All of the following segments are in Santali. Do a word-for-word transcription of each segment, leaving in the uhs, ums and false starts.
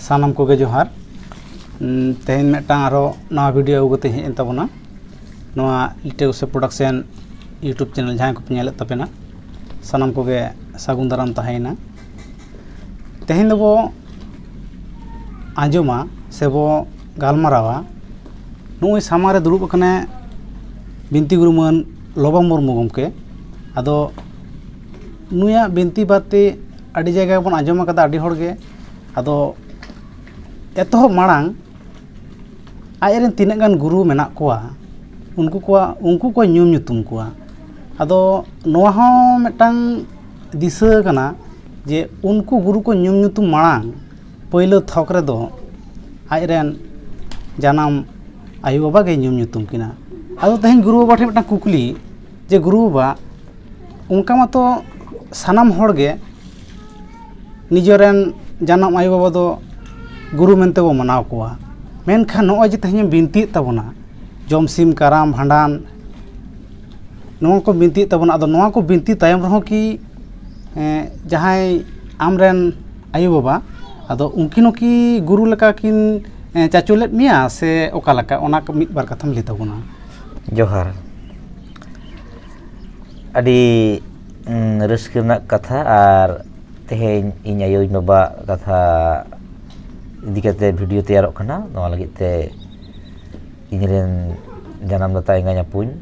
ᱥᱟᱱᱟᱢ ᱠᱚᱜᱮ ᱡᱚᱦᱟᱨ᱾ ᱩᱢ, ᱛᱮᱦᱮᱧ ᱢᱤᱫᱴᱟᱝ ᱟᱨᱚ ᱱᱟᱣᱟ video ᱟᱹᱜᱩ ᱠᱟᱛᱮ ᱦᱮᱡ ᱮᱱ ᱛᱟᱵᱚᱱᱟ ᱱᱚᱣᱟ ᱞᱤᱴᱟᱹ ᱜᱚᱥᱮ Production YouTube channel᱾ ᱡᱟᱦᱟᱸᱭ ᱠᱚᱯᱮ ᱧᱮᱞᱮᱫ ᱛᱟᱵᱮᱱᱟ, ᱥᱟᱱᱟᱢ ᱠᱚᱜᱮ ᱥᱟᱹᱜᱩᱱ ᱫᱟᱨᱟᱢ ᱛᱟᱦᱮᱸᱭᱮᱱᱟ᱾ ᱛᱮᱦᱮᱧ ᱫᱚᱵᱚ ᱟᱸᱡᱚᱢᱟ ᱥᱮᱵᱚ ᱜᱟᱞᱢᱟᱨᱟᱣᱟ, ᱱᱩᱜᱼᱩᱭ ᱥᱟᱢᱟᱝ ᱨᱮ ᱫᱩᱲᱩᱵ ᱟᱠᱟᱱᱟᱭ ᱵᱤᱱᱛᱤ ᱜᱩᱨᱩ ᱢᱟᱹᱱ ᱞᱚᱵᱟ ᱢᱩᱨᱢᱩ ᱜᱚᱢᱠᱮ᱾ ᱟᱫᱚ ᱱᱩᱭᱟᱜ ᱵᱤᱱᱛᱤ ᱵᱟᱨᱛᱮ ᱟᱹᱰᱤ ᱡᱟᱭᱜᱟ ᱵᱚᱱ ᱟᱸᱡᱚᱢ ᱟᱠᱟᱫᱟ ᱟᱹᱰᱤ ᱦᱚᱲ ᱜᱮ᱾ ᱟᱫᱚ ᱮᱛᱚᱦᱚᱵ ᱢᱟᱲᱟᱝ ᱟᱡ ᱨᱮᱱ ᱛᱤᱱᱟᱹᱜ ᱜᱟᱱ ᱜᱩᱨᱩ ᱢᱮᱱᱟᱜ ᱠᱚᱣᱟ, ᱩᱱᱠᱩ ᱠᱚᱣᱟᱜ, ᱩᱱᱠᱩ ᱠᱚ ᱧᱩᱢ ᱧᱩᱛᱩᱢ ᱠᱚᱣᱟ᱾ ᱟᱫᱚ ᱱᱚᱣᱟ ᱦᱚᱸ ᱢᱤᱫᱴᱟᱝ ᱫᱤᱥᱟᱹ ᱠᱟᱱᱟ ᱡᱮ ᱩᱱᱠᱩ ᱜᱩᱨᱩ ᱠᱚ ᱧᱩᱢ ᱧᱩᱛᱩᱢ ᱢᱟᱲᱟᱝ ᱯᱳᱭᱞᱳ ᱛᱷᱚᱠ ᱨᱮᱫᱚ ᱟᱡ ᱨᱮᱱ ᱡᱟᱱᱟᱢ ᱟᱭᱳ ᱵᱟᱵᱟ ᱜᱮ ᱧᱩᱢ ᱧᱩᱛᱩᱢ ᱠᱤᱱᱟ᱾ ᱟᱫᱚ ᱛᱮᱦᱮᱧ ᱜᱩᱨᱩ ᱵᱟᱵᱟ ᱴᱷᱮᱱ ᱢᱤᱫᱴᱟᱝ ᱠᱩᱠᱞᱤ ᱡᱮ, ᱜᱩᱨᱩ ᱵᱟᱵᱟ, ᱚᱱᱠᱟ ᱢᱟᱛᱚ ᱥᱟᱱᱟᱢ ᱦᱚᱲ ᱜᱮ ᱱᱤᱡᱮᱨᱮᱱ ᱡᱟᱱᱟᱢ ᱟᱭᱳ ᱵᱟᱵᱟ ᱫᱚ ᱜᱩᱨᱩ ᱢᱮᱱᱛᱮ ᱵᱚ ᱢᱟᱱᱟᱣ ᱠᱚᱣᱟ, ᱢᱮᱱᱠᱷᱟᱱ ᱱᱚᱜᱼᱚᱭ ᱡᱮ ᱛᱮᱦᱮᱧ ᱮᱢ ᱵᱤᱱᱛᱤᱭᱮᱫ ᱛᱟᱵᱚᱱᱟ, ᱡᱚᱢᱥᱤᱢ, ᱠᱟᱨᱟᱢ, ᱵᱷᱟᱸᱰᱟᱱ, ᱱᱚᱣᱟ ᱠᱚ ᱵᱤᱱᱛᱤᱭᱮᱫ ᱛᱟᱵᱚᱱᱟ, ᱟᱫᱚ ᱱᱚᱣᱟ ᱠᱚ ᱵᱤᱱᱛᱤ ᱛᱟᱭᱚᱢ ᱨᱮᱦᱚᱸ ᱠᱤ, ᱮᱸ, ᱡᱟᱦᱟᱸᱭ ᱟᱢᱨᱮᱱ ᱟᱭᱳ ᱵᱟᱵᱟ, ᱟᱫᱚ ᱩᱱᱠᱤᱱ ᱦᱚᱸ ᱠᱤ ᱜᱩᱨᱩ ᱞᱮᱠᱟ ᱠᱤᱱ, ᱮᱸ, ᱪᱟᱪᱚ ᱞᱮᱫ ᱢᱮᱭᱟ ᱥᱮ ᱚᱠᱟ ᱞᱮᱠᱟ? ᱚᱱᱟ ᱠᱚ ᱢᱤᱫ ᱵᱟᱨ ᱠᱟᱛᱷᱟᱢ ᱞᱟᱹᱭ ᱛᱟᱵᱚᱱᱟ᱾ ᱡᱚᱦᱟᱨ᱾ ᱟᱹᱰᱤ, ᱩᱸ, ᱨᱟᱹᱥᱠᱟᱹ ᱨᱮᱱᱟᱜ ᱠᱟᱛᱷᱟ, ᱟᱨ ᱛᱮᱦᱮᱧ ᱤᱧ ᱟᱭᱳ ᱤᱧ ᱵᱟᱵᱟ ᱠᱟᱛᱷᱟ ᱤᱫᱤ ᱠᱟᱛᱮ video ᱛᱮᱭᱟᱨᱚᱜ ᱠᱟᱱᱟ᱾ ᱱᱚᱣᱟ ᱞᱟᱹᱜᱤᱫ ᱛᱮ ᱤᱧ ᱨᱮᱱ ᱡᱟᱱᱟᱢ ᱫᱟᱛᱟ ᱮᱸᱜᱟᱧ ᱟᱹᱯᱩᱧ,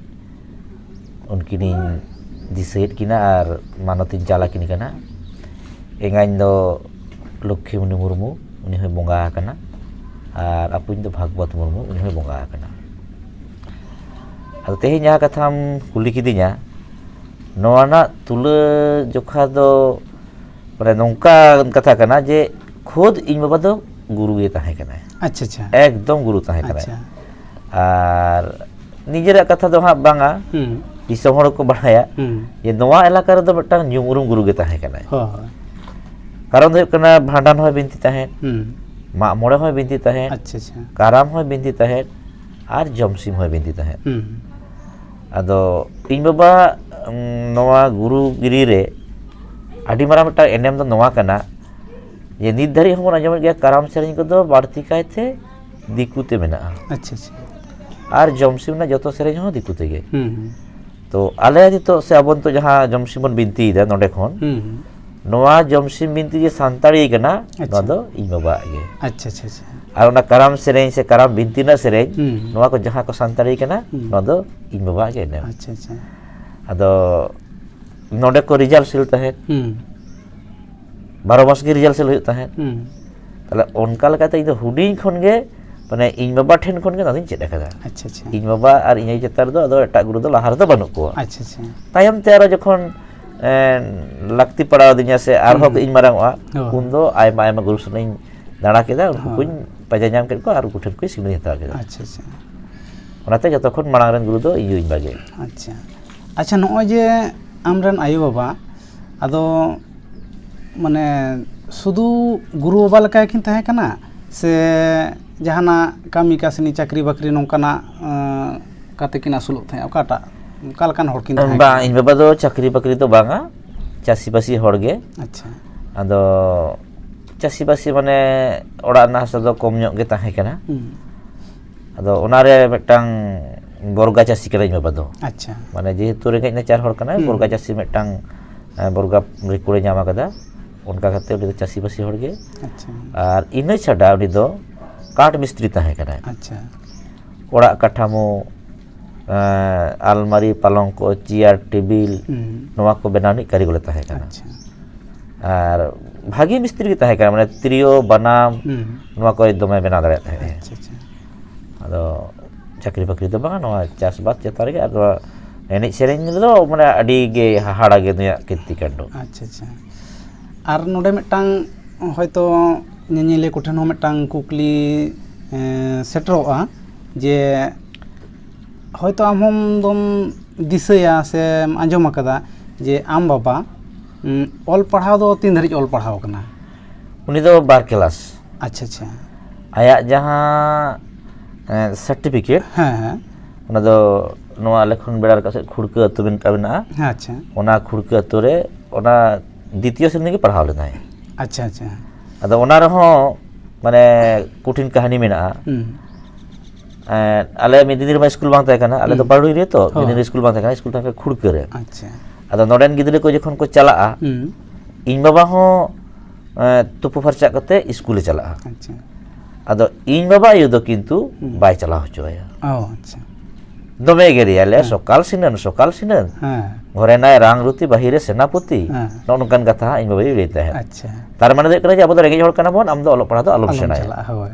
ᱩᱱᱠᱤᱱᱤᱧ ᱫᱤᱥᱟᱹᱭᱮᱫ ᱠᱤᱱᱟ ᱟᱨ ᱢᱟᱱᱚᱛᱤᱧ ᱪᱟᱞ ᱟᱹᱠᱤᱱ ᱠᱟᱱᱟ᱾ ᱮᱸᱜᱟᱧ ᱫᱚ ᱞᱚᱠᱠᱷᱤᱢᱩᱱᱤ ᱢᱩᱨᱢᱩ, ᱩᱱᱤ ᱦᱚᱸᱭ ᱵᱚᱸᱜᱟ ᱟᱠᱟᱱᱟ, ᱟᱨ ᱟᱹᱯᱩᱧ ᱫᱚ ᱵᱷᱟᱜᱽᱵᱚᱛ ᱢᱩᱨᱢᱩ, ᱩᱱᱤ ᱦᱚᱸᱭ ᱵᱚᱸᱜᱟ ᱟᱠᱟᱱᱟ᱾ ᱟᱫᱚ ᱛᱮᱦᱮᱧ ᱡᱟᱦᱟᱸ ᱠᱟᱛᱷᱟᱢ ᱠᱩᱞᱤ ᱠᱤᱫᱤᱧᱟ, ᱱᱚᱣᱟ ᱨᱮᱱᱟᱜ ᱛᱩᱞᱟᱹ ᱡᱚᱠᱷᱟ ᱫᱚ ᱢᱟᱱᱮ ᱱᱚᱝᱠᱟ ᱠᱟᱛᱷᱟ ᱠᱟᱱᱟ ᱡᱮ ᱠᱷᱩᱫ ᱤᱧ ᱵᱟᱵᱟ ᱫᱚ ᱜᱩᱨᱩ ᱜᱮ ᱛᱟᱦᱮᱸ ᱠᱟᱱᱟᱭ᱾ ᱟᱪᱪᱷᱟ, ᱟᱪᱪᱷᱟ᱾ ᱮᱠᱫᱚᱢ ᱜᱩᱨᱩ ᱛᱟᱦᱮᱸ ᱠᱟᱱᱟᱭ᱾ ᱟᱪᱪᱷᱟ᱾ ᱟᱨ ᱱᱤᱡᱮᱨᱟᱜ ᱠᱟᱛᱷᱟ ᱫᱚ ᱦᱟᱸᱜ ᱵᱟᱝᱟ, ᱦᱩᱸ᱾ ᱫᱤᱥᱚᱢ ᱦᱚᱲ ᱠᱚ ᱵᱟᱲᱟᱭᱟ ᱦᱩᱸ᱾ ᱡᱮ ᱱᱚᱣᱟ ᱮᱞᱟᱠᱟ ᱨᱮᱫᱚ ᱢᱤᱫᱴᱟᱝ ᱧᱩᱢ ᱩᱨᱩᱢ ᱜᱩᱨᱩ ᱜᱮ ᱛᱟᱦᱮᱸ ᱠᱟᱱᱟᱭ᱾ ᱦᱳᱭ, ᱦᱳᱭ᱾ ᱠᱟᱨᱚᱱ ᱫᱚ ᱦᱩᱭᱩᱜ ᱠᱟᱱᱟ, ᱵᱷᱟᱸᱰᱟᱱ ᱦᱚᱸᱭ ᱵᱤᱱᱛᱤ ᱛᱟᱦᱮᱸᱫ, ᱦᱩᱸ᱾ ᱢᱟᱜ ᱢᱚᱬᱮ ᱦᱚᱸᱭ ᱵᱤᱱᱛᱤ ᱛᱟᱦᱮᱸᱫ, ᱟᱪᱪᱷᱟ, ᱟᱪᱪᱷᱟ᱾ ᱠᱟᱨᱟᱢ ᱦᱚᱸᱭ ᱵᱤᱱᱛᱤ ᱛᱟᱦᱮᱸᱫ, ᱟᱨ ᱡᱚᱢᱥᱤᱢ ᱦᱚᱸᱭ ᱵᱤᱱᱛᱤ ᱛᱟᱦᱮᱸᱫ᱾ ᱦᱩᱸ᱾ ᱟᱫᱚ ᱤᱧ ᱵᱟᱵᱟ, ᱩᱸ, ᱱᱚᱣᱟ ᱜᱩᱨᱩ ᱜᱤᱨᱤ ᱨᱮ ᱟᱹᱰᱤ ᱢᱟᱨᱟᱝ ᱢᱤᱫᱴᱟᱝ ᱮᱱᱮᱢ ᱫᱚ ᱱᱚᱣᱟ ᱠᱟᱱᱟ, ᱡᱮ ᱱᱤᱛ ᱫᱷᱟᱹᱨᱤᱡ ᱦᱚᱸᱵᱚᱱ ᱟᱸᱡᱚᱢᱮᱫ ᱜᱮᱭᱟ, ᱠᱟᱨᱟᱢ ᱥᱮᱨᱮᱧ ᱠᱚᱫᱚ ᱵᱟᱹᱲᱛᱤ ᱠᱟᱭᱛᱮ ᱫᱤᱠᱩ ᱛᱮ ᱢᱮᱱᱟᱜᱼᱟ᱾ ᱟᱪᱪᱷᱟ ᱟᱪᱪᱷᱟ᱾ ᱟᱨ ᱡᱚᱢᱥᱤᱢ ᱨᱮᱱᱟᱜ ᱡᱚᱛᱚ ᱥᱮᱨᱮᱧ ᱦᱚᱸ ᱫᱤᱠᱩ ᱛᱮᱜᱮ᱾ ᱦᱩᱸ ᱦᱩᱸ᱾ ᱛᱚ ᱟᱞᱮ ᱱᱤᱛᱚᱜ ᱥᱮ ᱟᱵᱚ ᱱᱤᱛᱚᱜ ᱡᱟᱦᱟᱸ ᱡᱚᱢᱥᱤᱢ ᱵᱚᱱ ᱵᱤᱱᱛᱤᱭᱮᱫᱟ ᱱᱚᱸᱰᱮ ᱠᱷᱚᱱ, ᱦᱩᱸ ᱦᱩᱸ᱾ ᱱᱚᱣᱟ ᱡᱚᱢᱥᱤᱢ ᱵᱤᱱᱛᱤ ᱡᱮ ᱥᱟᱱᱛᱟᱲᱤ ᱠᱟᱱᱟ, ᱱᱚᱣᱟ ᱟᱪᱪᱷᱟ᱾ ᱫᱚ ᱤᱧ ᱵᱟᱵᱟᱣᱟᱜ ᱜᱮ᱾ ᱟᱪᱪᱷᱟ ᱟᱪᱪᱷᱟ ᱟᱪᱪᱷᱟ᱾ ᱟᱨ ᱚᱱᱟ ᱠᱟᱨᱟᱢ ᱥᱮᱨᱮᱧ ᱥᱮ ᱠᱟᱨᱟᱢ ᱵᱤᱱᱛᱤ ᱨᱮᱱᱟᱜ ᱥᱮᱨᱮᱧ, ᱦᱩᱸ᱾ ᱱᱚᱣᱟ ᱠᱚ ᱡᱟᱦᱟᱸ ᱠᱚ ᱥᱟᱱᱛᱟᱲᱤ ᱠᱟᱱᱟ, ᱦᱩᱸ᱾ ᱱᱚᱣᱟ ᱫᱚ ᱤᱧ ᱵᱟᱵᱟᱣᱟᱜ ᱜᱮ ᱮᱱᱮᱢ᱾ ᱟᱪᱪᱷᱟ ᱟᱪᱪᱷᱟ᱾ ᱟᱫᱚ ᱱᱚᱸᱰᱮ ᱠᱚ ᱨᱤᱡᱟᱞᱥᱮᱞ ᱛᱟᱦᱮᱸᱫ, ᱦᱩᱸ᱾ ᱵᱟᱨᱚ ᱢᱟᱥ ᱜᱮ ᱨᱤᱡᱟᱞᱥᱮᱞ ᱦᱩᱭᱩᱜ ᱛᱟᱦᱮᱸᱫ᱾ ᱦᱩᱸ᱾ ᱛᱟᱦᱞᱮ ᱚᱱᱠᱟ ᱞᱮᱠᱟᱛᱮ ᱤᱧ ᱫᱚ ᱦᱩᱰᱤᱧ ᱠᱷᱚᱱ ᱜᱮ, ᱢᱟᱱᱮ, ᱤᱧ ᱵᱟᱵᱟ ᱴᱷᱮᱱ ᱠᱷᱚᱱ ᱜᱮ ᱱᱚᱣᱟ ᱫᱚᱧ ᱪᱮᱫ ᱟᱠᱟᱫᱟ᱾ ᱟᱪᱪᱷᱟ ᱟᱪᱪᱷᱟ᱾ ᱤᱧ ᱵᱟᱵᱟ ᱟᱨ ᱤᱧ ᱟᱭᱳ ᱪᱮᱛᱟᱱ ᱨᱮᱫᱚ ᱟᱫᱚ ᱮᱴᱟᱜ ᱜᱩᱨᱩ ᱫᱚ ᱞᱟᱦᱟ ᱨᱮᱫᱚ ᱵᱟᱹᱱᱩᱜ ᱠᱚᱣᱟ᱾ ᱟᱪᱪᱷᱟ ᱟᱪᱪᱷᱟ᱾ ᱛᱟᱭᱚᱢ ᱛᱮ ᱟᱨᱚ ᱡᱚᱠᱷᱚᱱ, ᱮᱸ, ᱞᱟᱹᱠᱛᱤ ᱯᱟᱲᱟᱣ ᱟᱹᱫᱤᱧᱟ ᱥᱮ ᱟᱨᱦᱚᱸ ᱦᱩᱸ᱾ ᱠᱟᱹᱡ ᱤᱧ ᱢᱟᱨᱟᱝ ᱚᱜᱼᱟ, ᱦᱳᱭ᱾ ᱩᱱᱫᱚ ᱟᱭᱢᱟ ᱟᱭᱢᱟ ᱜᱩᱨᱩ ᱥᱟᱞᱟᱜ ᱤᱧ ᱫᱟᱬᱟ ᱠᱮᱫᱟ, ᱩᱱᱠᱩ ᱦᱳᱭ᱾ ᱠᱚᱧ ᱯᱟᱸᱡᱟ ᱧᱟᱢ ᱠᱮᱫ ᱠᱚᱣᱟ ᱟᱨ ᱩᱱᱠᱩ ᱴᱷᱮᱱ ᱠᱷᱚᱱ ᱥᱤᱠᱷᱱᱟᱹᱛ ᱤᱧ ᱦᱟᱛᱟᱣ ᱠᱮᱫᱟ᱾ ᱟᱪᱪᱷᱟ ᱟᱪᱪᱷᱟ᱾ ᱚᱱᱟᱛᱮ ᱡᱚᱛᱚ ᱠᱷᱚᱱ ᱢᱟᱲᱟᱝ ᱨᱮᱱ ᱜᱩᱨᱩ ᱫᱚ ᱤᱧ ᱭᱩ ᱤᱧ ᱵᱟ ᱜᱮ᱾ ᱟᱪᱪᱷᱟ᱾ ᱟᱪᱪᱷᱟ, ᱱᱚᱜᱼᱚᱭ ᱡᱮ ᱟᱢᱨᱮᱱ ᱟᱭᱳ ᱵᱟᱵᱟ, ᱟᱫᱚ ᱢᱟᱱᱮ ᱥᱩᱫᱷᱩ ᱜᱩᱨᱩ ᱵᱟᱵᱟ ᱞᱮᱠᱟ ᱜᱮᱠᱤᱱ ᱛᱟᱦᱮᱸ ᱠᱟᱱᱟ, ᱥᱮ ᱡᱟᱦᱟᱱᱟᱜ ᱠᱟᱹᱢᱤ ᱠᱟᱹᱥᱱᱤ, ᱪᱟᱹᱠᱨᱤ ᱵᱟᱹᱠᱨᱤ ᱱᱚᱝᱠᱟᱱᱟᱜ, ᱟᱸ, ᱠᱟᱛᱮ ᱠᱤᱱ ᱟᱹᱥᱩᱞᱚᱜ ᱛᱟᱦᱮᱸᱫ? ᱚᱠᱟᱴᱟᱜ, ᱚᱠᱟ ᱞᱮᱠᱟᱱ ᱦᱚᱲ ᱠᱤᱱ ᱛᱟᱦᱮᱸ ᱵᱟᱝ, ᱠᱟᱱᱟ? ᱤᱧ ᱵᱟᱵᱟ ᱫᱚ ᱪᱟᱹᱠᱨᱤ ᱵᱟᱹᱠᱨᱤ ᱫᱚ ᱵᱟᱝᱟ, ᱪᱟᱹᱥᱤᱵᱟᱹᱥᱤ ᱦᱚᱲ ᱜᱮ᱾ ᱟᱪᱪᱷᱟ᱾ ᱟᱫᱚ ᱪᱟᱹᱥᱤᱵᱟᱹᱥᱤ, ᱢᱟᱱᱮ, ᱚᱲᱟᱜ ᱨᱮᱱᱟᱜ ᱦᱟᱥᱟ ᱫᱚ ᱠᱚᱢ ᱧᱚᱜ ᱜᱮ ᱛᱟᱦᱮᱸ ᱠᱟᱱᱟ᱾ ᱦᱩᱸ᱾ ᱟᱫᱚ ᱚᱱᱟᱨᱮ ᱢᱤᱫᱴᱟᱝ ᱵᱚᱨᱜᱟ ᱪᱟᱹᱥᱤ ᱠᱟᱱᱟᱭ ᱤᱧ ᱵᱟᱵᱟ ᱫᱚ᱾ ᱟᱪᱪᱷᱟ᱾ ᱢᱟᱱᱮ, ᱡᱮᱦᱮᱛᱩ ᱨᱮᱸᱜᱮᱡ ᱱᱟᱪᱟᱨ ᱦᱚᱲ ᱠᱟᱱᱟᱭ, ᱦᱩᱸ᱾ ᱵᱚᱨᱜᱟ ᱪᱟᱹᱥᱤ ᱢᱤᱫᱴᱟᱝ, ᱮ, ᱵᱚᱨᱜᱟ ᱨᱮᱠᱚᱨᱰ ᱮ ᱧᱟᱢ ᱟᱠᱟᱫᱟ, ᱚᱱᱠᱟ ᱠᱟᱛᱮ ᱩᱱᱤ ᱫᱚ ᱪᱟᱹᱥᱤᱵᱟᱹᱥᱤ ᱦᱚᱲ ᱜᱮ᱾ ᱟᱪᱪᱷᱟ᱾ ᱟᱨ ᱤᱱᱟᱹ ᱪᱷᱟᱰᱟ ᱩᱱᱤ ᱫᱚ ᱠᱟᱴ ᱢᱤᱥᱛᱨᱤ ᱛᱟᱦᱮᱸ ᱠᱟᱱᱟᱭ᱾ ᱟᱪᱪᱷᱟ᱾ ᱚᱲᱟᱜ ᱠᱟᱴᱷᱟᱢᱳ, ᱮ, ᱟᱞᱢᱟᱨᱤ, ᱯᱟᱞᱚᱝᱠᱚ, ᱪᱮᱭᱟᱨ, ᱴᱮᱵᱤᱞ, ᱦᱩᱸ᱾ ᱱᱚᱣᱟ ᱠᱚ ᱵᱮᱱᱟᱣ ᱨᱤᱱᱤᱡ ᱠᱟᱹᱨᱤᱜᱚᱞᱮ ᱛᱟᱦᱮᱸ ᱠᱟᱱᱟ᱾ ᱟᱪᱪᱷᱟ᱾ ᱟᱨ ᱵᱷᱟᱜᱤ ᱢᱤᱥᱛᱨᱤ ᱜᱮ ᱛᱟᱦᱮᱸ ᱠᱟᱱᱟ, ᱢᱟᱱᱮ, ᱛᱤᱨᱭᱳ, ᱵᱟᱱᱟᱢ, ᱦᱩᱸ᱾ ᱱᱚᱣᱟ ᱠᱚᱭ ᱫᱚᱢᱮ ᱵᱮᱱᱟᱣ ᱫᱟᱲᱮᱭᱟᱜ ᱛᱟᱦᱮᱸᱫ᱾ ᱟᱪᱪᱷᱟ ᱟᱪᱪᱷᱟ᱾ ᱟᱫᱚ ᱪᱟᱹᱠᱨᱤ ᱵᱟᱹᱠᱨᱤ ᱫᱚ ᱵᱟᱝᱟ, ᱱᱚᱣᱟ ᱪᱟᱥᱵᱟᱥ ᱪᱮᱛᱟᱱ ᱨᱮᱜᱮ᱾ ᱟᱨ ᱱᱚᱣᱟ ᱮᱱᱮᱡ ᱥᱮᱨᱮᱧ ᱨᱮᱫᱚ, ᱢᱟᱱᱮ, ᱟᱹᱰᱤ ᱜᱮ ᱦᱟᱦᱟᱲᱟ ᱜᱮ ᱱᱩᱭᱟᱜ ᱠᱤᱨᱛᱤ ᱠᱟᱱᱰᱚ᱾ ᱟᱪᱪᱷᱟ ᱟᱪᱪᱷᱟ᱾ ᱟᱨ ᱱᱚᱰᱮ ᱢᱤᱫᱴᱟᱝ ᱦᱚᱭᱛᱚ ᱧᱮᱧᱮᱞᱤᱭᱟᱹ ᱠᱚᱴᱷᱮᱱ ᱦᱚᱸ ᱢᱤᱫᱴᱟᱝ ᱠᱩᱠᱞᱤ, ᱮᱸ, ᱥᱮᱴᱮᱨᱚᱜᱼᱟ ᱡᱮ ᱦᱚᱭᱛᱚ ᱟᱢ ᱦᱚᱸᱢ ᱫᱚᱢ ᱫᱤᱥᱟᱹᱭᱟ ᱥᱮᱢ ᱟᱸᱡᱚᱢ ᱟᱠᱟᱫᱟ ᱡᱮ ᱟᱢ ᱵᱟᱵᱟ, ᱩᱸ, ᱚᱞ ᱯᱟᱲᱦᱟᱣ ᱫᱚ ᱛᱤᱱ ᱫᱷᱟᱹᱨᱤᱡ ᱚᱞ ᱯᱟᱲᱦᱟᱣ ᱠᱟᱱᱟ? ᱩᱱᱤ ᱫᱚ ᱵᱟᱨ ᱠᱮᱞᱟᱥ᱾ ᱟᱪᱪᱷᱟ ᱟᱪᱪᱷᱟ᱾ ᱟᱭᱟᱜ ᱡᱟᱦᱟᱸ, ᱮᱸ, ᱥᱟᱨᱴᱤᱯᱷᱤᱠᱮᱴ, ᱦᱮᱸ ᱦᱮᱸ᱾ ᱚᱱᱟ ᱫᱚ ᱱᱚᱣᱟ ᱟᱞᱮ ᱠᱷᱚᱱ ᱵᱮᱲᱟ ᱨᱟᱠᱟᱵ ᱥᱮᱫ ᱠᱷᱩᱲᱠᱟᱹ ᱟᱹᱛᱩ ᱢᱤᱫᱴᱟᱝ ᱢᱮᱱᱟᱜᱼᱟ᱾ ᱦᱮᱸ, ᱟᱪᱪᱷᱟ᱾ ᱚᱱᱟ ᱠᱷᱩᱲᱠᱟᱹ ᱟᱹᱛᱩ ᱨᱮ ᱚᱱᱟ ᱫᱤᱛᱤᱭᱚ ᱥᱨᱮᱱᱤ ᱜᱮ ᱯᱟᱲᱦᱟᱣ ᱞᱮᱱᱟᱭ᱾ ᱟᱪᱪᱷᱟ ᱟᱪᱪᱷᱟ᱾ ᱟᱫᱚ ᱚᱱᱟ ᱨᱮᱦᱚᱸ ᱢᱟᱱᱮ ᱠᱚᱴᱷᱤᱱ ᱠᱟᱹᱦᱱᱤ ᱢᱮᱱᱟᱜᱼᱟ᱾ ᱦᱩᱸ᱾ ᱮᱸ, ᱟᱞᱮ ᱢᱤᱫ ᱫᱤᱱ ᱨᱮᱢᱟ ᱥᱠᱩᱞ ᱵᱟᱝ ᱛᱟᱦᱮᱸ ᱠᱟᱱᱟ, ᱟᱞᱮ ᱫᱚ ᱦᱩᱸ᱾ ᱯᱟᱹᱲᱩᱭ ᱨᱮ ᱛᱚ, ᱢᱤᱫ ᱦᱚᱸ᱾ ᱫᱤᱱ ᱨᱮ ᱥᱠᱩᱞ ᱵᱟᱝ ᱛᱟᱦᱮᱸ ᱠᱟᱱᱟ, ᱥᱠᱩᱞ ᱛᱟᱦᱮᱸ ᱠᱟᱱᱟ ᱠᱷᱩᱲᱠᱟᱹ ᱨᱮ᱾ ᱟᱪᱪᱷᱟ᱾ ᱟᱫᱚ ᱱᱚᱰᱮᱱ ᱜᱤᱫᱽᱨᱟᱹ ᱠᱚ ᱡᱚᱠᱷᱚᱱ ᱠᱚ ᱪᱟᱞᱟᱜᱼᱟ, ᱦᱩᱸ᱾ ᱤᱧ ᱵᱟᱵᱟ ᱦᱚᱸ, ᱮᱸ, ᱛᱩᱯᱩ ᱯᱷᱟᱨᱪᱟᱜ ᱠᱟᱛᱮ ᱥᱠᱩᱞᱮ ᱪᱟᱞᱟᱜᱼᱟ᱾ ᱟᱪᱪᱷᱟ᱾ ᱟᱫᱚ ᱤᱧ ᱵᱟᱵᱟ ᱟᱭᱳ ᱫᱚ ᱠᱤᱱᱛᱩ ᱦᱩᱸ᱾ ᱵᱟᱭ ᱪᱟᱞᱟᱣ ᱦᱚᱪᱚ ᱟᱭᱟ᱾ ᱚ, ᱟᱪᱪᱷᱟ᱾ ᱫᱚᱢᱮ ᱮᱜᱮᱨᱮᱭᱟ, ᱞᱟᱹᱭᱟ, ᱦᱮᱸ᱾ "ᱥᱚᱠᱟᱞ ᱥᱤᱱᱟᱹᱱ, ᱥᱚᱠᱟᱞ ᱥᱤᱱᱟᱹᱱ᱾ ᱦᱮᱸ᱾ ᱜᱷᱚᱨᱮ ᱱᱟᱭ ᱨᱟᱝ ᱨᱩᱛᱤ, ᱵᱟᱦᱤᱨᱮ ᱥᱮᱱᱟᱯᱚᱛᱤ᱾" ᱦᱮᱸ᱾ ᱱᱚᱜᱼᱚ ᱱᱚᱝᱠᱟᱱ ᱠᱟᱛᱷᱟ ᱦᱟᱸᱜ ᱤᱧ ᱵᱟᱵᱟᱭ ᱞᱟᱹᱭ ᱛᱟᱦᱮᱸᱫ᱾ ᱟᱪᱪᱷᱟ᱾ ᱛᱟᱨ ᱢᱟᱱᱮ ᱫᱚ ᱦᱩᱭᱩᱜ ᱠᱟᱱᱟ ᱡᱮ, "ᱟᱵᱚ ᱫᱚ ᱨᱮᱸᱜᱮᱡ ᱦᱚᱲ ᱠᱟᱱᱟ ᱵᱚᱱ, ᱟᱢ ᱫᱚ ᱚᱞᱚᱜ ᱯᱟᱲᱦᱟᱜ ᱫᱚ ᱟᱞᱚᱢ ᱟᱞᱚᱢ ᱥᱮᱬᱟᱭᱟ᱾" ᱪᱟᱞᱟᱜᱼᱟ, ᱦᱳᱭ᱾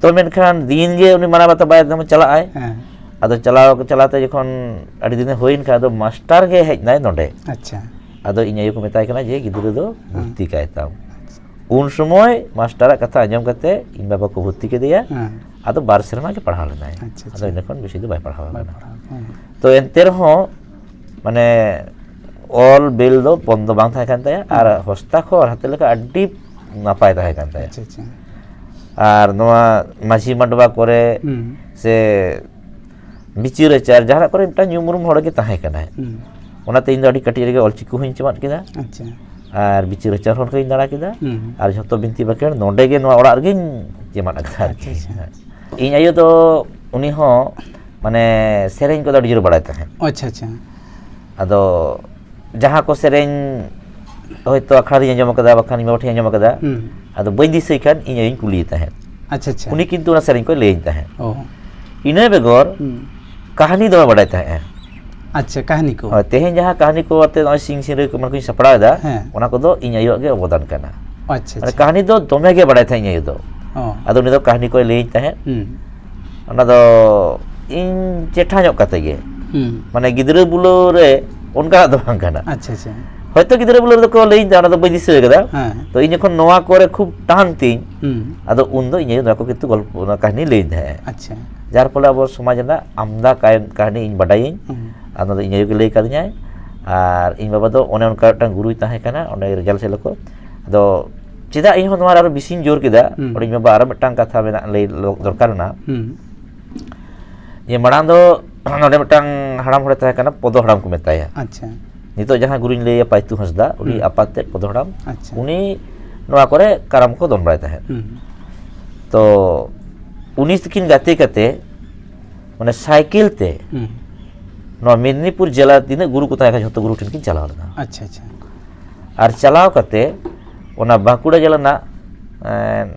ᱛᱚ ᱢᱮᱱᱠᱷᱟᱱ ᱫᱤᱱ ᱜᱮ ᱩᱱᱤ ᱢᱟᱱᱟᱣ ᱵᱟᱛᱟᱣ ᱵᱟᱭ ᱮᱠᱫᱚᱢ ᱪᱟᱞᱟᱜᱼᱟᱭ᱾ ᱦᱮᱸ᱾ ᱟᱫᱚ ᱪᱟᱞᱟᱣ, ᱪᱟᱞᱟᱣ ᱛᱮ ᱡᱚᱠᱷᱚᱱ ᱟᱹᱰᱤ ᱫᱤᱱᱮ ᱦᱩᱭᱮᱱ ᱠᱷᱟᱱ, ᱟᱫᱚ ᱢᱟᱥᱴᱟᱨ ᱜᱮ ᱦᱮᱡ ᱮᱱᱟᱭ ᱱᱚᱰᱮ᱾ ᱟᱪᱪᱷᱟ᱾ ᱟᱫᱚ ᱤᱧ ᱟᱭᱳ ᱠᱚ ᱢᱮᱛᱟᱭ ᱠᱟᱱᱟ ᱡᱮ, "ᱜᱤᱫᱽᱨᱟᱹ ᱫᱚ ᱦᱮᱸ᱾ ᱵᱷᱚᱨᱛᱤ ᱠᱟᱭ ᱛᱟᱢ᱾" ᱟᱪᱪᱷᱟ᱾ ᱩᱱ ᱥᱚᱢᱚᱭ ᱢᱟᱥᱴᱟᱨᱟᱜ ᱠᱟᱛᱷᱟ ᱟᱸᱡᱚᱢ ᱠᱟᱛᱮ ᱤᱧ ᱵᱟᱵᱟ ᱠᱚ ᱵᱷᱚᱨᱛᱤ ᱠᱮᱫᱮᱭᱟ᱾ ᱦᱮᱸ᱾ ᱟᱫᱚ ᱵᱟᱨ ᱥᱮᱨᱢᱟ ᱜᱮ ᱯᱟᱲᱦᱟᱣ ᱞᱮᱱᱟᱭ᱾ ᱟᱪᱪᱷᱟ, ᱟᱪᱪᱷᱟ᱾ ᱟᱫᱚ ᱤᱱᱟᱹ ᱠᱷᱚᱱ ᱵᱮᱥᱤ ᱫᱚ ᱵᱟᱭ ᱯᱟᱲᱦᱟᱣ ᱵᱟᱭ ᱟᱠᱟᱱᱟ᱾ ᱯᱟᱲᱦᱟᱣ ᱟᱠᱟᱱᱟ, ᱦᱮᱸ᱾ ᱛᱚ ᱮᱱᱛᱮ ᱨᱮᱦᱚᱸ ᱢᱟᱱᱮ ᱚᱞ ᱵᱮᱞ ᱫᱚ ᱵᱚᱱᱫᱚ ᱵᱟᱝ ᱛᱟᱦᱮᱸ ᱠᱟᱱ ᱛᱟᱭᱟ, ᱟᱨ ᱦᱩᱸ᱾ ᱦᱚᱥᱛᱟᱠᱷᱚᱨ ᱦᱟᱛᱮ ᱞᱮᱠᱟ ᱟᱹᱰᱤ ᱱᱟᱯᱟᱭ ᱛᱟᱦᱮᱸ ᱠᱟᱱ ᱛᱟᱭᱟ᱾ ᱟᱪᱪᱷᱟ, ᱟᱪᱪᱷᱟ᱾ ᱟᱨ ᱱᱚᱣᱟ ᱢᱟᱹᱡᱷᱤ ᱢᱟᱰᱣᱟ ᱠᱚᱨᱮ ᱦᱩᱸ᱾ ᱥᱮ ᱵᱤᱪᱟᱹᱨ ᱟᱪᱟᱨ ᱡᱟᱦᱟᱱᱟᱜ ᱠᱚᱨᱮ ᱢᱤᱫᱴᱟᱝ ᱧᱩᱢ ᱩᱨᱩᱢ ᱦᱚᱲ ᱜᱮ ᱛᱟᱦᱮᱸ ᱠᱟᱱᱟᱭ᱾ ᱦᱩᱸ᱾ ᱚᱱᱟᱛᱮ ᱤᱧ ᱫᱚ ᱟᱹᱰᱤ ᱠᱟᱹᱴᱤᱡ ᱨᱮᱜᱮ ᱚᱞᱪᱤᱠᱤ ᱦᱚᱸᱧ ᱪᱮᱢᱟᱫ ᱠᱮᱫᱟ᱾ ᱟᱪᱪᱷᱟ᱾ ᱟᱨ ᱵᱤᱪᱟᱹᱨ ᱟᱪᱟᱨ ᱦᱚᱸ ᱠᱚᱧ ᱫᱟᱬᱟ ᱠᱮᱫᱟ᱾ ᱦᱩᱸ᱾ ᱟᱨ ᱡᱷᱚᱛᱚ ᱵᱤᱱᱛᱤ ᱵᱟᱠᱷᱮᱲ ᱱᱚᱰᱮ ᱜᱮ ᱱᱚᱣᱟ ᱚᱲᱟᱜ ᱨᱮᱜᱮᱧ ᱪᱮᱢᱟᱫ ᱟᱠᱟᱫᱟ ᱟᱨᱠᱤ᱾ ᱟᱪᱪᱷᱟ, ᱟᱪᱪᱷᱟ᱾ ᱤᱧ ᱟᱭᱳ ᱫᱚ ᱩᱱᱤ ᱦᱚᱸ ᱢᱟᱱᱮ ᱥᱮᱨᱮᱧ ᱠᱚᱫᱚ ᱟᱹᱰᱤ ᱡᱳᱨ ᱵᱟᱲᱟᱭ ᱛᱟᱦᱮᱸᱫ᱾ ᱟᱪᱪᱷᱟ, ᱟᱪᱪᱷᱟ᱾ ᱟᱫᱚ ᱡᱟᱦᱟᱸ ᱠᱚ ᱥᱮᱨᱮᱧ ᱦᱚᱭᱛᱳ ᱟᱠᱷᱲᱟ ᱨᱤᱧ ᱟᱸᱡᱚᱢ ᱟᱠᱟᱫᱟ, ᱵᱟᱠᱷᱟᱱ ᱤᱧ ᱵᱟᱵᱟ ᱴᱷᱮᱱ ᱟᱸᱡᱚᱢ ᱟᱠᱟᱫᱟ, ᱦᱩᱸ᱾ ᱟᱫᱚ ᱵᱟᱹᱧ ᱫᱤᱥᱟᱹᱭ ᱠᱷᱟᱱ ᱤᱧ ᱟᱭᱳᱧ ᱠᱩᱞᱤᱭᱮ ᱛᱟᱦᱮᱸᱫ᱾ ᱟᱪᱪᱷᱟ, ᱟᱪᱪᱷᱟ᱾ ᱩᱱᱤ ᱠᱤᱱᱛᱩ ᱚᱱᱟ ᱥᱮᱨᱮᱧ ᱠᱚᱭ ᱞᱟᱹᱭᱟᱹᱧ ᱛᱟᱦᱮᱸᱫ᱾ ᱚ᱾ ᱤᱱᱟᱹ ᱵᱮᱜᱚᱨ ᱦᱩᱸ᱾ ᱠᱟᱹᱦᱱᱤ ᱫᱚᱢᱮ ᱵᱟᱰᱟᱭ ᱛᱟᱦᱮᱸᱫ᱾ ᱟᱪᱪᱷᱟ, ᱠᱟᱹᱦᱱᱤ ᱠᱚ᱾ ᱦᱳᱭ, ᱛᱮᱦᱮᱧ ᱡᱟᱦᱟᱸ ᱠᱟᱹᱦᱱᱤ ᱠᱚ ᱟᱛᱮ ᱱᱚᱜᱼᱚᱭ ᱥᱤᱧ ᱥᱤᱸᱜᱟᱹᱲ ᱠᱚ ᱢᱟᱱᱮ ᱠᱚᱧ ᱥᱟᱯᱲᱟᱣ ᱮᱫᱟ, ᱦᱮᱸ᱾ ᱚᱱᱟ ᱠᱚᱫᱚ ᱤᱧ ᱟᱭᱳᱣᱟᱜ ᱜᱮ ᱚᱵᱚᱫᱟᱱ ᱠᱟᱱᱟ᱾ ᱟᱪᱪᱷᱟ, ᱢᱟᱱᱮ ᱟᱪᱪᱷᱟ᱾ ᱠᱟᱹᱦᱱᱤ ᱫᱚ ᱫᱚᱢᱮ ᱜᱮ ᱵᱟᱰᱟᱭ ᱛᱟᱦᱮᱸᱫ ᱤᱧ ᱟᱭᱳ ᱫᱚ᱾ ᱚ᱾ ᱟᱫᱚ ᱩᱱᱤ ᱫᱚ ᱠᱟᱹᱦᱱᱤ ᱠᱚᱭ ᱞᱟᱹᱭᱟᱹᱧ ᱛᱟᱦᱮᱸᱫ᱾ ᱦᱩᱸ᱾ ᱚᱱᱟ ᱫᱚ ᱤᱧ ᱪᱮᱴᱷᱟ ᱧᱚᱜ ᱠᱟᱛᱮ ᱜᱮ᱾ ᱦᱩᱸ᱾ ᱢᱟᱱᱮ ᱜᱤᱫᱽᱨᱟᱹ ᱵᱩᱞᱟᱹᱣ ᱨᱮ ᱚᱱᱠᱟᱱᱟᱜ ᱫᱚ ᱵᱟᱝ ᱠᱟᱱᱟ᱾ ᱟᱪᱪᱷᱟ, ᱟᱪᱪᱷᱟ᱾ ᱦᱚᱭᱛᱳ ᱜᱤᱫᱽᱨᱟᱹ ᱵᱩᱞᱟᱹᱣ ᱨᱮᱫᱚ ᱠᱚ ᱞᱟᱹᱭᱟᱹᱧ ᱛᱟᱦᱮᱸᱫ, ᱚᱱᱟ ᱫᱚ ᱵᱟᱹᱧ ᱫᱤᱥᱟᱹ ᱟᱠᱟᱫᱟ᱾ ᱦᱮᱸ᱾ ᱛᱚ ᱤᱧ ᱡᱚᱠᱷᱚᱱ ᱱᱚᱣᱟ ᱠᱚᱨᱮ ᱠᱷᱩᱵ ᱴᱟᱱ ᱛᱤᱧ, ᱦᱩᱸ᱾ ᱟᱫᱚ ᱩᱱ ᱫᱚ ᱤᱧ ᱟᱭᱳ ᱱᱚᱣᱟ ᱠᱚ ᱠᱤᱱᱛᱩ ᱜᱚᱞᱯᱚ, ᱚᱱᱟ ᱠᱟᱹᱦᱱᱤ ᱞᱟᱹᱭᱟᱹᱧ ᱛᱟᱦᱮᱸᱫ᱾ ᱟᱪᱪᱷᱟ᱾ ᱡᱟᱨ ᱯᱷᱚᱞᱮ ᱟᱵᱚ ᱥᱚᱢᱟᱡᱽ ᱨᱮᱱᱟᱜ ᱟᱢᱫᱟ ᱠᱟᱭ-, ᱠᱟᱹᱦᱱᱤ ᱤᱧ ᱵᱟᱰᱟᱭᱟᱹᱧ᱾ ᱦᱩᱸ᱾ ᱟᱨ ᱱᱚᱣᱟ ᱫᱚ ᱤᱧ ᱟᱭᱳ ᱜᱮ ᱞᱟᱹᱭ ᱠᱟᱫᱤᱧᱟᱭ᱾ ᱟᱨ ᱤᱧ ᱵᱟᱵᱟ ᱫᱚ ᱚᱱᱮ ᱚᱱᱠᱟ ᱢᱤᱫᱴᱟᱝ ᱜᱩᱨᱩᱭ ᱛᱟᱦᱮᱸ ᱠᱟᱱᱟ, ᱚᱸᱰᱮ ᱨᱮᱡᱟᱞ ᱥᱮᱫ ᱞᱮᱠᱚ᱾ ᱟᱫᱚ ᱪᱮᱫᱟᱜ ᱤᱧ ᱦᱚᱸ ᱱᱚᱣᱟ ᱨᱮ ᱟᱨᱚ ᱵᱮᱥᱤᱧ ᱡᱳᱨ ᱠᱮᱫᱟ, ᱦᱩᱸ᱾ ᱚᱸᱰᱮ ᱤᱧ ᱵᱟᱵᱟ ᱟᱨᱚ ᱢᱤᱫᱴᱟᱝ ᱠᱟᱛᱷᱟ ᱢᱮᱱᱟᱜ, ᱞᱟᱹᱭ ᱞᱚ-, ᱫᱚᱨᱠᱟᱨ ᱢᱮᱱᱟᱜᱼᱟ᱾ ᱦᱩᱸ᱾ ᱡᱮ ᱢᱟᱲᱟᱝ ᱫᱚ ᱱᱚᱰᱮ ᱢᱤᱫᱴᱟᱝ ᱦᱟᱲᱟᱢ ᱦᱚᱲᱮ ᱛᱟᱦᱮᱸ ᱠᱟᱱᱟ, ᱯᱚᱫᱚ ᱦᱟᱲᱟᱢ ᱠᱚ ᱢᱮᱛᱟᱭᱟ᱾ ᱟᱪᱪᱷᱟ᱾ ᱱᱤᱛᱚᱜ ᱡᱟᱦᱟᱸ ᱜᱩᱨᱩᱧ ᱞᱟᱹᱭᱟ, ᱯᱟᱭᱛᱩ ᱦᱟᱸᱥᱫᱟ, ᱩᱱᱤ ᱦᱩᱸ᱾ ᱟᱯᱟᱛ ᱛᱮᱫ ᱯᱚᱫᱚ ᱦᱟᱲᱟᱢ᱾ ᱟᱪᱪᱷᱟ᱾ ᱩᱱᱤ ᱱᱚᱣᱟ ᱠᱚᱨᱮ ᱠᱟᱨᱟᱢ ᱠᱚ ᱫᱚᱱ ᱵᱟᱲᱟᱭ ᱛᱟᱦᱮᱸᱫ᱾ ᱦᱩᱸ᱾ ᱛᱚ ᱩᱱᱤ ᱛᱤᱠᱤᱱ ᱜᱟᱛᱮ ᱠᱟᱛᱮ ᱢᱟᱱᱮ ᱥᱟᱭᱠᱮᱞ ᱛᱮ ᱦᱩᱸ᱾ ᱱᱚᱣᱟ ᱢᱮᱫᱽᱱᱤᱯᱩᱨ ᱡᱮᱞᱟ ᱛᱤᱱᱟᱹᱜ ᱜᱩᱨᱩ ᱠᱚ ᱛᱟᱦᱮᱸ ᱠᱟᱱᱟ ᱡᱷᱚᱛᱚ ᱜᱩᱨᱩ ᱴᱷᱮᱱ ᱠᱤᱱ ᱪᱟᱞᱟᱣ ᱞᱮᱱᱟ᱾ ᱟᱪᱪᱷᱟ, ᱟᱪᱪᱷᱟ᱾ ᱟᱨ ᱪᱟᱞᱟᱣ ᱠᱟᱛᱮ ᱚᱱᱟ ᱵᱟᱸᱠᱩᱲᱟ ᱡᱮᱞᱟ ᱨᱮᱱᱟᱜ, ᱮᱸ,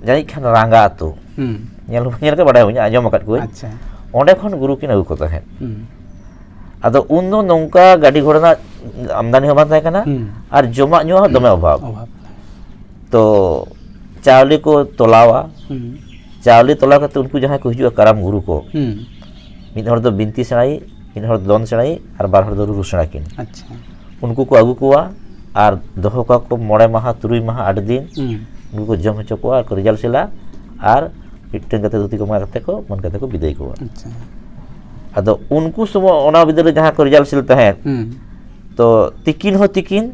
ᱡᱟᱹᱱᱤᱡ ᱠᱷᱟᱱ ᱨᱟᱸᱜᱟ ᱟᱹᱛᱩ, ᱦᱩᱸ᱾ ᱧᱮᱞ ᱦᱚᱸ ᱧᱮᱞ ᱠᱟᱜ ᱵᱟᱲᱟᱭ ᱦᱚᱸ ᱟᱸᱡᱚᱢ ᱟᱠᱟᱫ ᱠᱚᱣᱟᱹᱧ᱾ ᱟᱪᱪᱷᱟ᱾ ᱚᱸᱰᱮ ᱠᱷᱚᱱ ᱜᱩᱨᱩ ᱠᱤᱱ ᱟᱹᱜᱩ ᱠᱚ ᱛᱟᱦᱮᱸᱫ᱾ ᱦᱩᱸ᱾ ᱟᱫᱚ ᱩᱱᱫᱚ ᱱᱚᱝᱠᱟ ᱜᱟᱹᱰᱤ ᱜᱷᱚᱲᱟ ᱨᱮᱱᱟᱜ ᱟᱢᱫᱟᱱᱤ ᱦᱚᱸ ᱵᱟᱝ ᱛᱟᱦᱮᱸ ᱠᱟᱱᱟ, ᱦᱩᱸ᱾ ᱟᱨ ᱡᱚᱢᱟᱜ ᱧᱩᱣᱟᱜ ᱦᱚᱸ ᱫᱚᱢᱮ ᱚᱵᱷᱟᱵ᱾ ᱚᱵᱷᱟᱵ᱾ ᱛᱚ ᱪᱟᱣᱞᱮ ᱠᱚ ᱛᱚᱞᱟᱣᱟ᱾ ᱦᱩᱸ᱾ ᱪᱟᱣᱞᱮ ᱛᱚᱞᱟ ᱠᱟᱛᱮ ᱩᱱᱠᱩ ᱡᱟᱦᱟᱸᱭ ᱠᱚ ᱦᱤᱡᱩᱜᱼᱟ ᱠᱟᱨᱟᱢ ᱜᱩᱨᱩ ᱠᱚ, ᱦᱩᱸ᱾ ᱢᱤᱫ ᱦᱚᱲ ᱫᱚ ᱵᱤᱱᱛᱤ ᱥᱮᱬᱟᱭᱤᱡ, ᱢᱤᱫ ᱦᱚᱲ ᱫᱚ ᱫᱚᱱ ᱥᱮᱬᱟᱭᱤᱡ, ᱟᱨ ᱵᱟᱨ ᱦᱚᱲ ᱫᱚ ᱨᱩᱨᱩ ᱥᱮᱬᱟ ᱠᱤᱱ᱾ ᱟᱪᱪᱷᱟ᱾ ᱩᱱᱠᱩ ᱠᱚ ᱟᱹᱜᱩ ᱠᱚᱣᱟ ᱟᱨ ᱫᱚᱦᱚ ᱠᱚᱣᱟ ᱠᱚ ᱢᱚᱬᱮ ᱢᱟᱦᱟ, ᱛᱩᱨᱩᱭ ᱢᱟᱦᱟ, ᱟᱴ ᱫᱤᱱ᱾ ᱦᱩᱸ᱾ ᱩᱱᱠᱩ ᱠᱚ ᱡᱚᱢ ᱦᱚᱪᱚ ᱠᱚᱣᱟ ᱟᱨ ᱠᱚ ᱨᱮᱡᱟᱞ ᱥᱮᱞᱟ, ᱟᱨ ᱢᱤᱫᱴᱮᱱ ᱠᱟᱛᱮ ᱫᱷᱩᱛᱤ ᱠᱚ ᱮᱢᱟ ᱠᱟᱛᱮ ᱠᱚ, ᱮᱢᱚᱱ ᱠᱟᱛᱮ ᱠᱚ ᱵᱤᱫᱟᱹᱭ ᱠᱚᱣᱟ᱾ ᱟᱪᱪᱷᱟ᱾ ᱟᱫᱚ ᱩᱱᱠᱩ ᱥᱚᱢᱚᱭ ᱚᱱᱟ ᱵᱤᱫᱟᱹᱞ ᱨᱮ ᱡᱟᱦᱟᱸ ᱠᱚ ᱨᱮᱡᱟᱞ ᱥᱮᱞ ᱛᱟᱦᱮᱸᱫ, ᱦᱩᱸ᱾ ᱛᱚ ᱛᱤᱠᱤᱱ ᱦᱚᱸ ᱛᱤᱠᱤᱱ,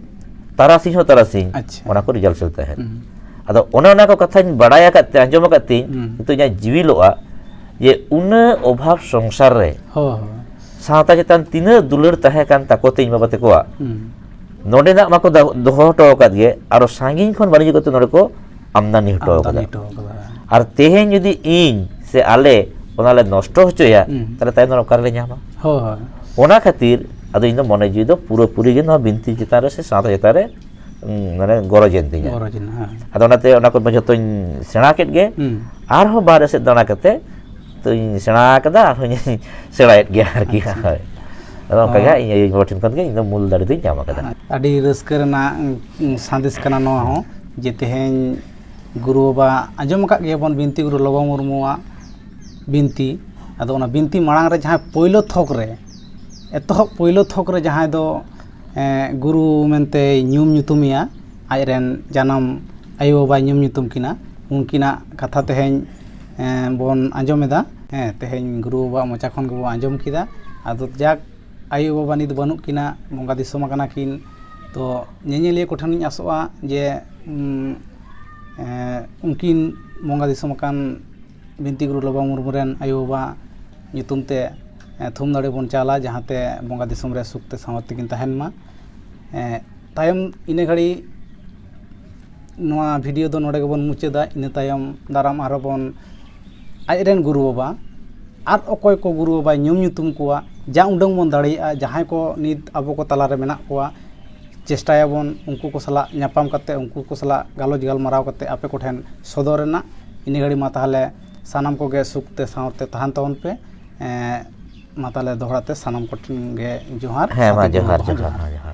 ᱛᱟᱨᱟᱥᱤᱧ ᱦᱚᱸ ᱛᱟᱨᱟᱥᱤᱧ, ᱟᱪᱪᱷᱟ᱾ ᱚᱱᱟ ᱠᱚ ᱨᱮᱡᱟᱞ ᱥᱮᱞ ᱛᱟᱦᱮᱸᱫ᱾ ᱦᱩᱸ᱾ ᱟᱫᱚ ᱚᱱᱮ ᱚᱱᱟ ᱠᱚ ᱠᱟᱛᱷᱟᱧ ᱵᱟᱲᱟᱭ ᱟᱠᱟᱫ ᱛᱮ, ᱟᱸᱡᱚᱢ ᱟᱠᱟᱫ ᱛᱤᱧ, ᱦᱩᱸ᱾ ᱱᱤᱛᱚᱜ ᱤᱧᱟᱹᱜ ᱡᱤᱣᱤ ᱞᱚᱜᱼᱟ ᱡᱮ ᱩᱱᱟᱹᱜ ᱚᱵᱷᱟᱵᱽ ᱥᱚᱝᱥᱟᱨ ᱨᱮ ᱦᱳᱭ, ᱦᱳᱭ᱾ ᱥᱟᱶᱛᱟ ᱪᱮᱛᱟᱱ ᱛᱤᱱᱟᱹᱜ ᱫᱩᱞᱟᱹᱲ ᱛᱟᱦᱮᱸ ᱠᱟᱱ ᱛᱟᱠᱚ ᱛᱮ ᱤᱧ ᱵᱟᱵᱟ ᱛᱟᱠᱚᱣᱟᱜ, ᱦᱩᱸ᱾ ᱱᱚᱰᱮᱱᱟᱜ ᱢᱟᱠᱚ ᱫᱟ-, ᱫᱚᱦᱚ ᱦᱚᱴᱚ ᱟᱠᱟᱫ ᱜᱮ, ᱟᱨᱚ ᱥᱟᱺᱜᱤᱧ ᱠᱷᱚᱱ ᱵᱟᱹᱱᱤᱡᱽ ᱠᱟᱛᱮ ᱱᱚᱰᱮ ᱠᱚ ᱟᱢᱫᱟᱱᱤ ᱦᱚᱴᱚ ᱟᱢᱫᱟᱱᱤ ᱟᱠᱟᱫᱟ᱾ ᱦᱚᱴᱚ ᱟᱠᱟᱫᱟ᱾ ᱟᱨ ᱛᱮᱦᱮᱧ ᱡᱩᱫᱤ ᱤᱧ ᱥᱮ ᱟᱞᱮ ᱚᱱᱟ ᱞᱮ ᱱᱚᱥᱴᱚ ᱦᱚᱪᱚᱭᱟ, ᱦᱩᱸ᱾ ᱛᱟᱦᱞᱮ ᱛᱟᱭᱚᱢ ᱫᱟᱨᱟᱢ ᱚᱠᱟ ᱨᱮᱞᱮ ᱧᱟᱢᱟ? ᱦᱳᱭ, ᱦᱳᱭ᱾ ᱚᱱᱟ ᱠᱷᱟᱹᱛᱤᱨ ᱟᱫᱚ ᱤᱧ ᱫᱚ ᱢᱚᱱᱮ ᱡᱤᱣᱤ ᱫᱚ ᱯᱩᱨᱟᱹᱯᱩᱨᱤ ᱜᱮ ᱱᱚᱣᱟ ᱵᱤᱱᱛᱤ ᱪᱮᱛᱟᱱ ᱨᱮ ᱥᱮ ᱥᱟᱶᱛᱟ ᱪᱮᱛᱟᱱ ᱨᱮ, ᱩᱸ, ᱢᱟᱱᱮ ᱜᱚᱨᱚᱡᱽ ᱮᱱ ᱛᱤᱧᱟ᱾ ᱜᱚᱨᱚᱡᱽ ᱮᱱᱟ, ᱦᱮᱸ᱾ ᱟᱫᱚ ᱚᱱᱟᱛᱮ ᱚᱱᱟ ᱠᱚ ᱡᱷᱚᱛᱚᱧ ᱥᱮᱬᱟ ᱠᱮᱫ ᱜᱮ᱾ ᱦᱩᱸ᱾ ᱟᱨᱦᱚᱸ ᱵᱟᱦᱨᱮ ᱥᱮᱫ ᱫᱟᱬᱟ ᱠᱟᱛᱮ ᱛᱚᱧ ᱥᱮᱬᱟ ᱠᱟᱫᱟ, ᱟᱨᱦᱚᱸᱧ ᱥᱮᱬᱟᱭᱮᱫ ᱜᱮᱭᱟ ᱟᱨᱠᱤ᱾ ᱟᱪᱪᱷᱟ᱾ ᱦᱳᱭ᱾ ᱟᱫᱚ ᱚᱱᱠᱟ ᱜᱮ ᱚ᱾ ᱤᱧ ᱟᱭᱳ ᱵᱟᱵᱟ ᱴᱷᱮᱱ ᱠᱷᱚᱱ ᱜᱮ ᱤᱧ ᱫᱚ ᱢᱩᱞ ᱫᱟᱲᱮ ᱫᱚᱧ ᱧᱟᱢ ᱟᱠᱟᱫᱟ᱾ ᱟᱹᱰᱤ ᱨᱟᱹᱥᱠᱟᱹ ᱨᱮᱱᱟᱜ, ᱩᱸ, ᱥᱟᱸᱫᱮᱥ ᱠᱟᱱᱟ ᱱᱚᱣᱟ ᱦᱚᱸ, ᱡᱮ ᱛᱮᱦᱮᱧ ᱜᱩᱨᱩ ᱵᱟᱵᱟ, ᱟᱸᱡᱚᱢ ᱟᱠᱟᱫ ᱜᱮᱭᱟᱵᱚᱱ ᱵᱤᱱᱛᱤ ᱜᱩᱨᱩ ᱞᱚᱵᱚ ᱢᱩᱨᱢᱩᱣᱟᱜ ᱵᱤᱱᱛᱤ᱾ ᱟᱫᱚ ᱚᱱᱟ ᱵᱤᱱᱛᱤ ᱢᱟᱲᱟᱝ ᱨᱮ ᱡᱟᱦᱟᱸ ᱯᱳᱭᱞᱳ ᱛᱷᱚᱠ ᱨᱮ, ᱮᱛᱚᱦᱚᱵ ᱯᱳᱭᱞᱳ ᱛᱷᱚᱠ ᱨᱮ ᱡᱟᱦᱟᱸᱭ ᱫᱚ, ᱮᱸ, ᱜᱩᱨᱩ ᱢᱮᱱᱛᱮᱭ ᱧᱩᱢ ᱧᱩᱛᱩᱢᱮᱭᱟ, ᱟᱡᱨᱮᱱ ᱡᱟᱱᱟᱢ ᱟᱭᱳ ᱵᱟᱵᱟᱭ ᱧᱩᱢ ᱧᱩᱛᱩᱢ ᱠᱤᱱᱟ, ᱩᱱᱠᱤᱱᱟᱜ ᱠᱟᱛᱷᱟ ᱛᱮᱦᱮᱧ, ᱮᱸ, ᱵᱚᱱ ᱟᱸᱡᱚᱢ ᱮᱫᱟ᱾ ᱦᱮᱸ, ᱛᱮᱦᱮᱧ ᱜᱩᱨᱩ ᱵᱟᱵᱟᱣᱟᱜ ᱢᱚᱪᱟ ᱠᱷᱚᱱ ᱜᱮᱵᱚᱱ ᱟᱸᱡᱚᱢ ᱠᱮᱫᱟ᱾ ᱟᱫᱚ ᱡᱟᱠ, ᱟᱭᱳ ᱵᱟᱵᱟ ᱱᱤᱛ ᱵᱟᱹᱱᱩᱜ ᱠᱤᱱᱟ, ᱵᱚᱸᱜᱟ ᱫᱤᱥᱚᱢ ᱟᱠᱟᱱᱟ ᱠᱤᱱ᱾ ᱛᱚ ᱧᱮᱧᱮᱞᱤᱭᱟᱹ ᱠᱚᱴᱷᱮᱱᱤᱧ ᱟᱥᱚᱜᱼᱟ ᱡᱮ, ᱩᱸ, ᱮᱸ, ᱩᱱᱠᱤᱱ ᱵᱚᱸᱜᱟ ᱫᱤᱥᱚᱢ ᱟᱠᱟᱱ ᱵᱤᱱᱛᱤ ᱜᱩᱨᱩ ᱞᱚᱵᱚ ᱢᱩᱨᱢᱩ ᱨᱮᱱ ᱟᱭᱳ ᱵᱟᱵᱟ ᱧᱩᱛᱩᱢ ᱛᱮ, ᱮᱸ, ᱛᱷᱩᱢ ᱫᱟᱲᱮ ᱵᱚᱱ ᱪᱟᱞᱟ, ᱡᱟᱦᱟᱸᱛᱮ ᱵᱚᱸᱜᱟ ᱫᱤᱥᱚᱢ ᱨᱮ ᱥᱩᱠ ᱛᱮ ᱥᱟᱶᱟᱨ ᱛᱮᱠᱤᱱ ᱛᱟᱦᱮᱱ ᱢᱟ᱾ ᱮᱸ, ᱛᱟᱭᱚᱢ ᱤᱱᱟᱹ ᱜᱷᱟᱹᱲᱤ ᱱᱚᱣᱟ ᱵᱷᱤᱰᱤᱭᱳ ᱫᱚ ᱱᱚᱰᱮ ᱜᱮᱵᱚᱱ ᱢᱩᱪᱟᱹᱫᱟ᱾ ᱤᱱᱟᱹ ᱛᱟᱭᱚᱢ ᱫᱟᱨᱟᱢ ᱟᱨᱦᱚᱸ ᱵᱚᱱ ᱟᱡᱨᱮᱱ ᱜᱩᱨᱩ ᱵᱟᱵᱟ, ᱟᱨ ᱚᱠᱚᱭ ᱠᱚ ᱜᱩᱨᱩ ᱵᱟᱵᱟᱭ ᱧᱩᱢ ᱧᱩᱛᱩᱢ ᱠᱚᱣᱟ, ᱡᱟ ᱩᱰᱟᱹᱝ ᱵᱚᱱ ᱫᱟᱲᱮᱭᱟᱜᱼᱟ, ᱡᱟᱦᱟᱸᱭ ᱠᱚ ᱱᱤᱛ ᱟᱵᱚ ᱠᱚ ᱛᱟᱞᱟᱨᱮ ᱢᱮᱱᱟᱜ ᱠᱚᱣᱟ, ᱪᱮᱥᱴᱟᱭᱟᱵᱚᱱ ᱩᱱᱠᱩ ᱠᱚ ᱥᱟᱞᱟᱜ ᱧᱟᱯᱟᱢ ᱠᱟᱛᱮ, ᱩᱱᱠᱩ ᱠᱚ ᱥᱟᱞᱟᱜ ᱜᱟᱞᱚᱪ ᱜᱟᱞᱢᱟᱨᱟᱣ ᱠᱟᱛᱮ ᱟᱯᱮ ᱠᱚᱴᱷᱮᱱ ᱥᱚᱫᱚᱨ ᱨᱮᱱᱟᱜ᱾ ᱤᱱᱟᱹ ᱜᱷᱟᱹᱲᱤᱡ ᱢᱟ ᱛᱟᱦᱚᱞᱮ ᱥᱟᱱᱟᱢ ᱠᱚᱜᱮ ᱥᱩᱠ ᱛᱮ ᱥᱟᱶᱛᱮ ᱛᱟᱦᱮᱱ ᱛᱟᱵᱚᱱ ᱯᱮ᱾ ᱮᱸ, ᱢᱟ ᱛᱟᱦᱚᱞᱮ ᱫᱚᱦᱲᱟ ᱛᱮ ᱥᱟᱱᱟᱢ ᱠᱚᱴᱷᱮᱱ ᱜᱮ ᱡᱚᱦᱟᱨ, ᱦᱮᱸ, ᱢᱟ ᱥᱟᱛᱷᱤ ᱠᱚ ᱡᱚᱦᱟᱨ, ᱠᱚᱦᱚᱸ ᱡᱚᱦᱟᱨ, ᱡᱚᱦᱟᱨ᱾ ᱦᱮᱸ, ᱡᱚᱦᱟᱨ᱾